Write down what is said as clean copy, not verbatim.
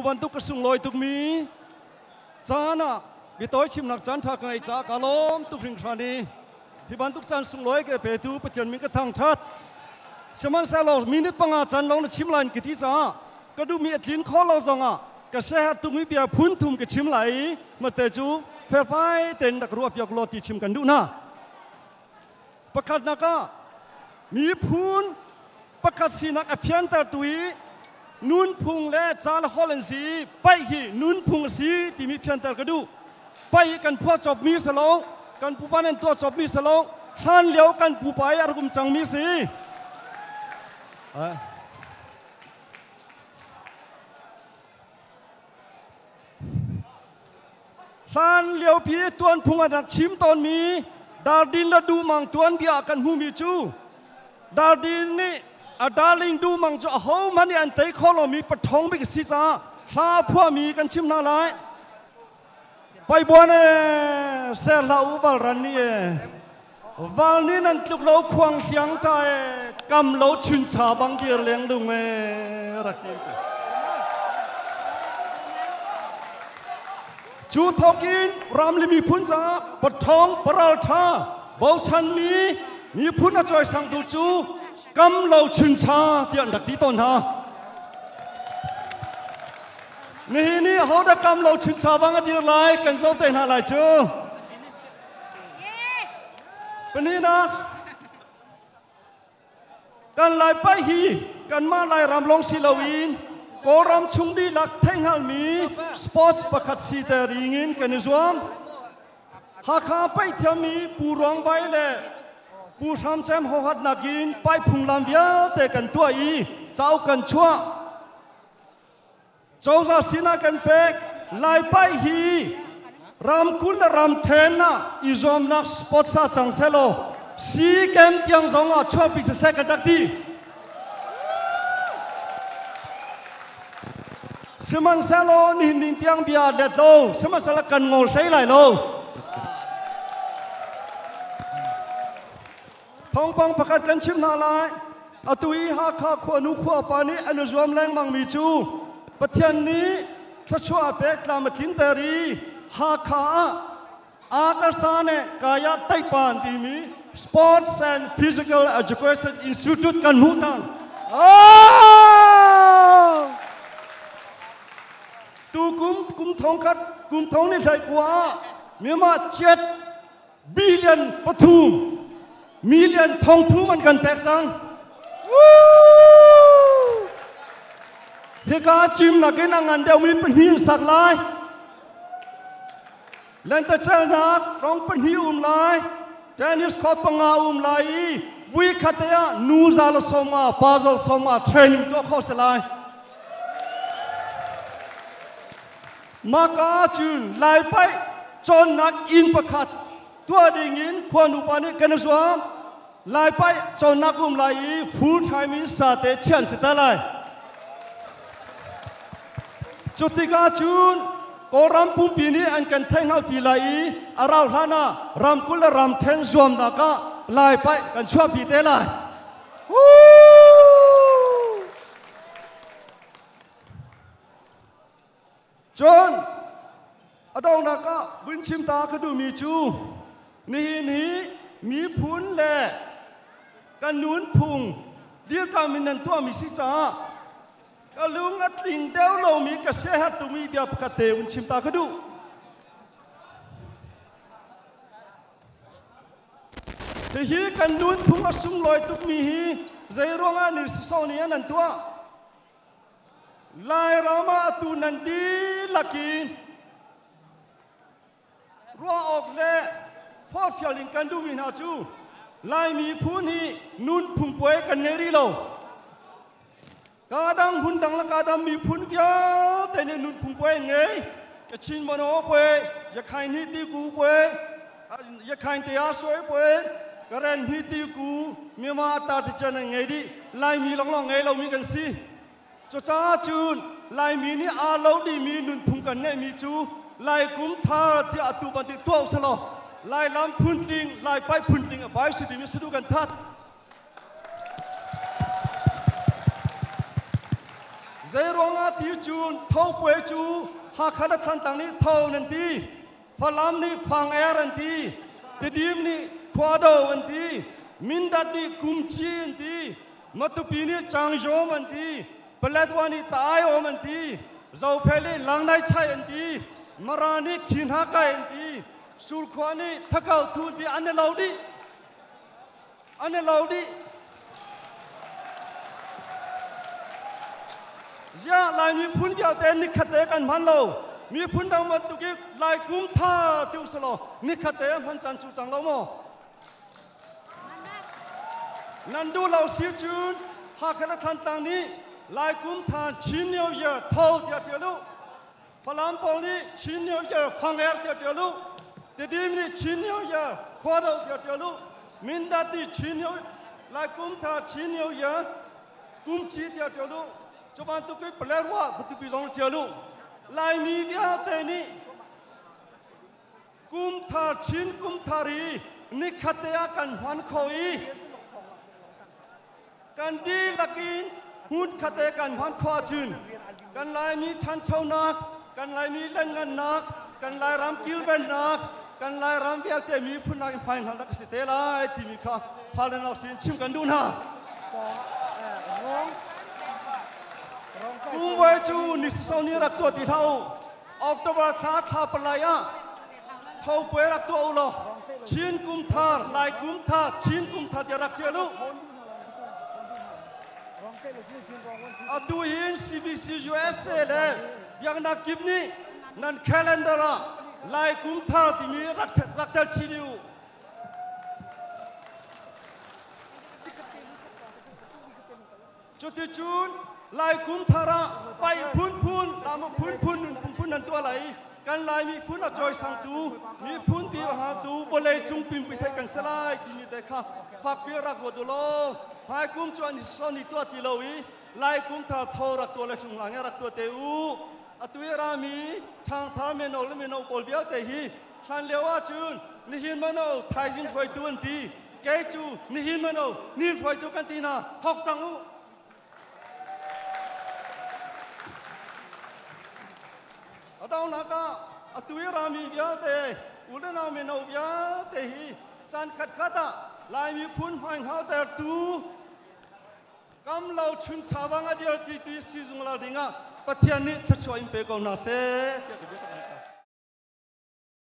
bantuk ka sunglawi tukmi caan ah biatawi chimnak caan ṭha ka ngeih caah ka lawm tuk hringhran i hi bantuk caan sunglawi ka petu Pathian min ka thangṭhat. Sihmanhsehlaw minute panga caan lawng na chim lai ka ti caah ka duhmi a tlin khawh lo zongah ka siaherh tukmi bia phun thum ka chim lai i mate cu felfai tein rak ruah piak law ti chim kan duh hna. Pakhatnak ah miphun pakhat sinak a fiantertu i nunphung le ca le holh an si i paih hi nunphung a si timi fianter ka duh. Paih kan phuah cawpmi si lo, kan pupa nih an tuah cawpmi si lo, hlan lio kan pupa i a rak um cangmi si. Hlan liopi tuanphung an rak chim tawnmi Dardin le Duhmang tuanbia ah kan hmuhmi cu Dardin nih a darling Duhmang cu ahohmanh nih an tei kho lomi paṭhawng bik a si caah hla a phuahmi kan chim hna lai. Paibuan e ser hlah u valran nih e val nih nan tluk lo khuang hliang ta e kam lo chuncha bang dir leng lung e rak ti. Cu thawkin ram le miphun caah paṭhawng paralṭha bochanmi miphun a cawisangtu cu kam lo chuncha tiah an rak ti tawn hna. Nihin i hodah kam lo chuncha bang a dir lai kan zoh te hna lai cu. Pahnihnak, kan Laipai hi kanmah Lairam lawng si loin Kawlram chung dihlak theihhngalhmi sports pakhat siter dingin kan i zuam. Hakha paih thiammi Pu Ruang Vai le Pu Hram Cem hohatnak in paih phunglam vialte kan tuah i cauk kan chuah. Cozah sinah kan pek. Laipaih hi ramkulh le ramthen ah i zuamnak sports ah cang sehlaw SEA Games tiang zong ah chuahpi siseh kan rak ti. Sihmanhsehlaw nihin ning tiang bia let lo, sihmanhsehlaw kan ngol hlei lai lo. Thawngpang pakhat kan chim hna lai. Atu i Hakha khuanu khuapa nih an i zuam lengmangmi cu Pathian nih thluachuah a pek tlam a tlinter i Hakha ah Akasane Kaya Taipan timi Sports and Physical Education Institute kan hmuh cang. Oh! Tu kum kum thong khat kum thong ni hlei kua ah Myanmar chiat billion pathum million thong thum an kan pek cang. Hika cim nakin a ngan deuhmi pahnih sak lai. Lentecelnak rong pahnih um lai. Tennis court panga um lai i vui khat te ah nu za le sawma pa zol sawma training tuah kho si lai. Maka cun Lai paih cawnnak inn pakhat tuah dingin khua nupa nih kan i zuam. Lai paih cawnnak um lai i full time in sate chian si ta lai. Cu tikah cun Kawlram pumpi nih an kan theihhngalhpi lai i a rau hlan ah ramkulh le ramthen zuamnak ah Lai paih kan chuahpi te lai. Cun a donghnak ah vun chim ta ka duhmi cu nihin hi miphun le kan nunphung dirkam in nan tuahmi si caah ka lung a tling deuh lomi ka siaherh tukmi bia pakhat te vun chim ta ka duh. Hihi kan nunphung a sunglawi tukmi hi zeiruangah ni sisawh nih an tuah? Lairam ah atu nan dihlak in ruah awk le forhfial in kan duhmi hna cu Lai miphun hi nunphung puai kan ngei rih lo. Ka dang hmun dang le ka dang miphun vialte nih nunphung puai an ngei. Kachin Mano puai, Yakhain hi ti ku puai, Yakhain te ah suai puai, Karen hi ti ku, Myanmar ta ti chan an ngei dih. Laimi lawnglawng ngei lomi kan si. Cucaah cun Laimi nih aa lo dihmi nunphung kan ngeihmi cu Lai kum thar tiah atu bantuk tuah usih law Lai lam phuntling, Lai paih phuntling a bai si dimi sadu kan that. Zeiruangah ti cun Tho puai cu Hakha le Thantlang nih Tho nan ti, Falam nih Fang Er an ti, Tidim nih Khuado an ti, Mindat nih Kumci an ti, Matupi nih Changyawm an ti, Paletwa nih Taaiawm an ti, Zophei nih Langnai Chai an ti, Mara nih Khinhakai an ti, Surkhua nih Thakau Thu an ti, an i lo dih. An i lo dih. Ziah Lai miphun vialte nikhat te kan hman lo. Miphun dang bantuk i Lai kum tha ti usalaw nikhat te hman caan cu cang lo maw? Nan duh lo si cun Hakha le Thantlang nih Lai kum tha Chin New Year tho tiah ṭial u. Falam pawl nih Chin New Year Khuanger tiah ṭial u. Tidim nih Chin New Year Khuado tiah ṭial u. Mindat nih Chin New Lai kum thar Chin New Year Kumci tiah ṭial u. Cu bantuk in Palerwa Matupi zong ṭial u. Laimi vialte nih kum thar Chin kum thar hi nikhat te ah kan hman kho i Kan dihlak in hmunkhat te kan hman khawh ahcun kan Laimi ṭhanchonak, kan Laimi lianngannak, kan Lairam kilvennak, kan Lairam vialte miphunnak in hmaihngalnak a si te lai timi kha Phalenau sin chim kan duh hna. Kungvai cu ni sasawni rak tuah ti hlah u. October thla thla palai ah tho puai rak tuah u law Chin kum thar, Lai kum thar, Chin kum thar tiah rak ṭial u. Atu hin CBC USA le biaknak kip nih nan calendar ah Lai kum thar timi rak rak tel chin u. Cuticun Lai kum thar ah paih phunphun, lam phunphun, nun phunphun nan tuah lai. Kan Lai miphun a cawisangtu, miphun pi a hatu, vawlei cung pimpi theih kan si lai timi te kha fakpi rak ruat u law hmai kum cu an son i tuah ti lo i Lai kum thar tho rak tuah le hlunglang he rak tuah te u. Atu i rami ṭhangthar mino le mino pawl vialte hi hlan lio ahcun nihin mano thaizing hruaitu an ti. Kei cu nihin mano nin hruaitu kan ti hna thawk cang u. A donghnak ah atu i rami vialte u le nau mino vialte hi caan khatkhat ah Lai miphun hmaihngaltertu kam lo chuncha bang a dir ti ti si zungzal dingah Pathian nih thluachuah in pe ko hna seh.